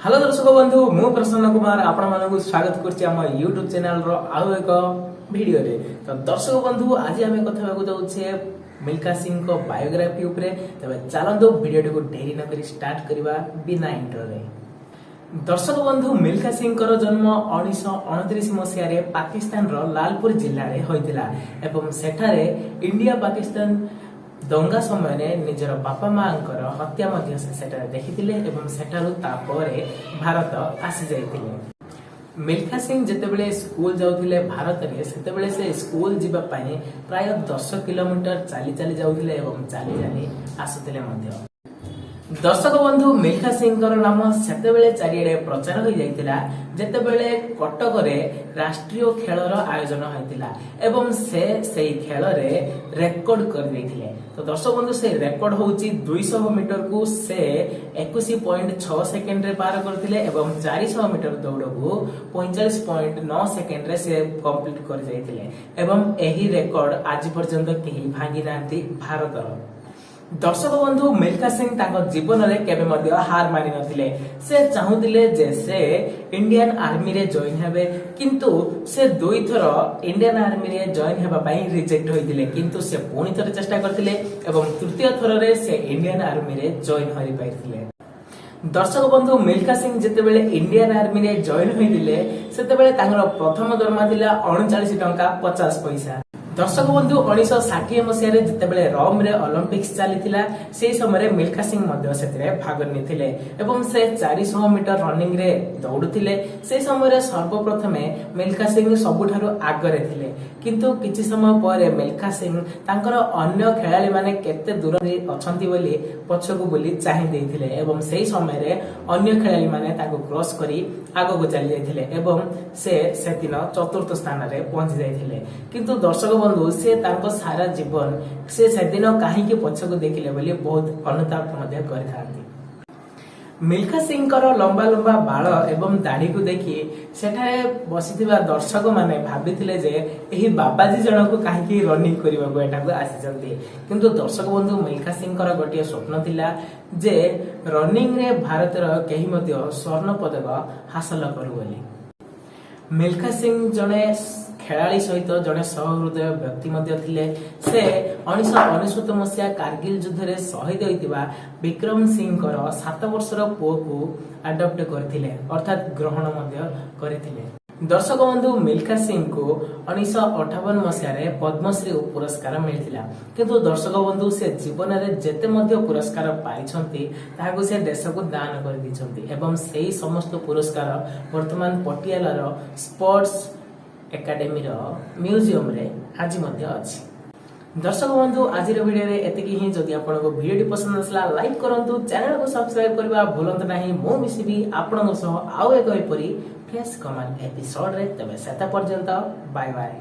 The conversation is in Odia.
ହ୍ୟାଲୋ ଦର୍ଶକ ବନ୍ଧୁ, ମୁଁ ପ୍ରସନ୍ନ କୁମାର ଆପଣମାନଙ୍କୁ ସ୍ୱାଗତ କରୁଛି ଆମ ୟୁଟ୍ୟୁବ ଚ୍ୟାନେଲର ଆଉ ଏକ ଭିଡ଼ିଓରେ। ତ ଦର୍ଶକ ବନ୍ଧୁ, ଆଜି ଆମେ କଥା ହେବାକୁ ଯାଉଛେ ମିଲ୍ଖା ସିଂଙ୍କ ବାୟୋଗ୍ରାଫି ଉପରେ। ତେବେ ଚାଲନ୍ତୁ, ଭିଡ଼ିଓଟିକୁ ଡେରି ନକରି ଷ୍ଟାର୍ଟ କରିବା ବିନା ଇଣ୍ଟ୍ରୋରେ। ଦର୍ଶକ ବନ୍ଧୁ, ମିଲ୍ଖା ସିଂଙ୍କର ଜନ୍ମ 1929 ମସିହାରେ ପାକିସ୍ତାନର ଲାଲପୁର ଜିଲ୍ଲାରେ ହୋଇଥିଲା ଏବଂ ସେଠାରେ ଇଣ୍ଡିଆ ପାକିସ୍ତାନ ଦଙ୍ଗା ସମୟରେ ନିଜର ବାପା ମାଙ୍କର ହତ୍ୟା ମଧ୍ୟ ସେ ସେଠାରେ ଦେଖିଥିଲେ ଏବଂ ସେଠାରୁ ତାପରେ ଭାରତ ଆସିଯାଇଥିଲେ। ମିଲ୍ଖା ସିଂ ଯେତେବେଳେ ସ୍କୁଲ ଯାଉଥିଲେ ଭାରତରେ, ସେତେବେଳେ ସେ ସ୍କୁଲ ଯିବା ପାଇଁ ପ୍ରାୟ 10 କିଲୋମିଟର ଚାଲି ଚାଲି ଯାଉଥିଲେ ଏବଂ ଚାଲି ଚାଲି ଆସୁଥିଲେ ମଧ୍ୟ। ଦର୍ଶକ ବନ୍ଧୁ, ମିଲ୍ଖା ସିଂଙ୍କର ନାମ ସେତେବେଳେ ଚାରିଆଡେ ପ୍ରଚାର ହୋଇଯାଇଥିଲା, ଯେତେବେଳେ କଟକରେ ରାଷ୍ଟ୍ରୀୟ ଖେଳର ଆୟୋଜନ ହୋଇଥିଲା ଏବଂ ସେ ସେଇ ଖେଳରେ ରେକର୍ଡ କରିଦେଇଥିଲେ। ତ ଦର୍ଶକ ବନ୍ଧୁ, ସେ ରେକର୍ଡ ହଉଛି 200 ମିଟରକୁ ସେ 21.6 ସେକେଣ୍ଡରେ ପାର କରିଥିଲେ ଏବଂ 400 ମିଟର ଦୌଡ଼କୁ 45.9 ସେକେଣ୍ଡରେ ସେ କମ୍ପ୍ଲିଟ କରିଯାଇଥିଲେ ଏବଂ ଏହି ରେକର୍ଡ ଆଜି ପର୍ଯ୍ୟନ୍ତ କେହି ଭାଙ୍ଗି ନାହାନ୍ତି ଭାରତର। ଦର୍ଶକ ବନ୍ଧୁ, ମିଲ୍ଖା ସିଂ ତାଙ୍କ ଜୀବନରେ କେବେ ମଧ୍ୟ ହାର ମାନି ନଥିଲେ। ସେ ଚାହୁଁଥିଲେ ଯେ ସେ ଇଣ୍ଡିଆନ ଆର୍ମିରେ ଜଏନ ହେବେ, କିନ୍ତୁ ସେ ଦୁଇଥର ଇଣ୍ଡିଆନ ଆର୍ମିରେ ଜଏନ ହେବା ପାଇଁ ରିଜେକ୍ଟ ହୋଇଥିଲେ। କିନ୍ତୁ ସେ ପୁଣି ଥରେ ଚେଷ୍ଟା କରିଥିଲେ ଏବଂ ତୃତୀୟ ଥରରେ ସେ ଇଣ୍ଡିଆନ ଆର୍ମିରେ ଜଏନ କରିପାରିଥିଲେ। ଦର୍ଶକ ବନ୍ଧୁ, ମିଲ୍ଖା ସିଂ ଯେତେବେଳେ ଇଣ୍ଡିଆନ ଆର୍ମିରେ ଜଏନ ହୋଇଥିଲେ, ସେତେବେଳେ ତାଙ୍କର ପ୍ରଥମ ଦରମା ଥିଲା 39 ଟଙ୍କା 50 ପଇସା। ଦର୍ଶକ ବନ୍ଧୁ, 1960 ମସିହାରେ ଯେତେବେଳେ ରୋମରେ ଅଲିମ୍ପିକ୍ସ ଚାଲିଥିଲା, ସେହି ସମୟରେ ମିଲ୍ଖା ସିଂ ମଧ୍ୟ ସେଥିରେ ଭାଗ ନେଇଥିଲେ ଏବଂ ସେ 400 ମିଟର ରନିଂରେ ଦୌଡୁଥିଲେ। ସେହି ସମୟରେ ସର୍ବପ୍ରଥମେ ମିଲ୍ଖା ସିଂ ସବୁଠାରୁ ଆଗରେ ଥିଲେ। କିନ୍ତୁ କିଛି ସମୟ ପରେ ମିଲ୍ଖା ସିଂ ତାଙ୍କର ଅନ୍ୟ ଖେଳାଳିମାନେ କେତେ ଦୂରରେ ଅଛନ୍ତି ବୋଲି ପଛକୁ ବୁଲି ଚାହିଁ ଦେଇଥିଲେ ଏବଂ ସେହି ସମୟରେ ଅନ୍ୟ ଖେଳାଳିମାନେ ତାଙ୍କୁ କ୍ରସ୍ କରି ଆଗକୁ ଚାଲି ଯାଇଥିଲେ ଏବଂ ସେ ସେଦିନ ଚତୁର୍ଥ ସ୍ଥାନରେ ପହଞ୍ଚି ଯାଇଥିଲେ। କିନ୍ତୁ ଦର୍ଶକ ବନ୍ଧୁ, ସେ ତାଙ୍କ ସାରା ଜୀବନ ସେ ସେଦିନ କାହିଁକି ପଛକୁ ଦେଖିଲେ ବୋଲି ବହୁତ ଅନୁତାପ ମଧ୍ୟ କରିଥାନ୍ତି। ମିଲ୍ଖା ସିଂଙ୍କର ଲମ୍ବା ଲମ୍ବା ବାଳ ଏବଂ ଦାଢିକୁ ଦେଖି ସେଠାରେ ବସିଥିବା ଦର୍ଶକମାନେ ଭାବିଥିଲେ ଯେ ଏହି ବାବାଜୀ ଜଣକୁ କାହିଁକି ରନିଂ କରିବାକୁ ଏଠାକୁ ଆସିଛନ୍ତି। କିନ୍ତୁ ଦର୍ଶକ ବନ୍ଧୁ, ମିଲ୍ଖା ସିଂଙ୍କର ଗୋଟିଏ ସ୍ୱପ୍ନ ଥିଲା ଯେ ରନିଂରେ ଭାରତର କେହି ମଧ୍ୟ ସ୍ୱର୍ଣ୍ଣ ପଦକ ହାସଲ କରୁ ବୋଲି। ମିଲ୍ଖା ସିଂ ଜଣେ ଖେଳାଳି ସହିତ ଜଣେ ସହୃଦୟ ବ୍ୟକ୍ତି ମଧ୍ୟ ଥିଲେ। ସେ 1999 ମସିହା କାର୍ଗିଲ ଯୁଦ୍ଧରେ ଶହୀଦ ହୋଇଥିବା ବିକ୍ରମ ସିଂଙ୍କର 7 ବର୍ଷର ପୁଅକୁ ଆଡପ୍ଟ କରିଥିଲେ, ଅର୍ଥାତ୍ ଗ୍ରହଣ ମଧ୍ୟ କରିଥିଲେ। ଦର୍ଶକ ବନ୍ଧୁ, ମିଲ୍ଖା ସିଂଙ୍କୁ 1958 ମସିହାରେ ପଦ୍ମଶ୍ରୀ ପୁରସ୍କାର ମିଳିଥିଲା। କିନ୍ତୁ ଦର୍ଶକ ବନ୍ଧୁ, ସେ ଜୀବନରେ ଯେତେ ମଧ୍ୟ ପୁରସ୍କାର ପାଇଛନ୍ତି, ତାହାକୁ ସେ ଦେଶକୁ ଦାନ କରିଦେଇଛନ୍ତି ଏବଂ ସେଇ ସମସ୍ତ ପୁରସ୍କାର ବର୍ତ୍ତମାନ ପଟିଆଲାର ସ୍ପୋର୍ଟସ ଏକାଡେମୀର ମ୍ୟୁଜିୟମରେ ଆଜି ମଧ୍ୟ ଅଛି। ଦର୍ଶକ ବନ୍ଧୁ, ଆଜିର ଭିଡ଼ିଓରେ ଏତିକି ହିଁ। ଯଦି ଆପଣଙ୍କୁ ଭିଡ଼ିଓଟି ପସନ୍ଦ ଆସିଲା, ଲାଇକ୍ କରନ୍ତୁ, ଚ୍ୟାନେଲକୁ ସବସ୍କ୍ରାଇବ କରିବା ଭୁଲନ୍ତୁ ନାହିଁ। ମୁଁ ମିଶିବି ଆପଣଙ୍କ ସହ ଆଉ ଏକ ଏପରି ଫ୍ରେଶ କମାଲ ଏପିସୋଡରେ। ତେବେ ସେତେ ପର୍ଯ୍ୟନ୍ତ ବାଏ ବାଏ।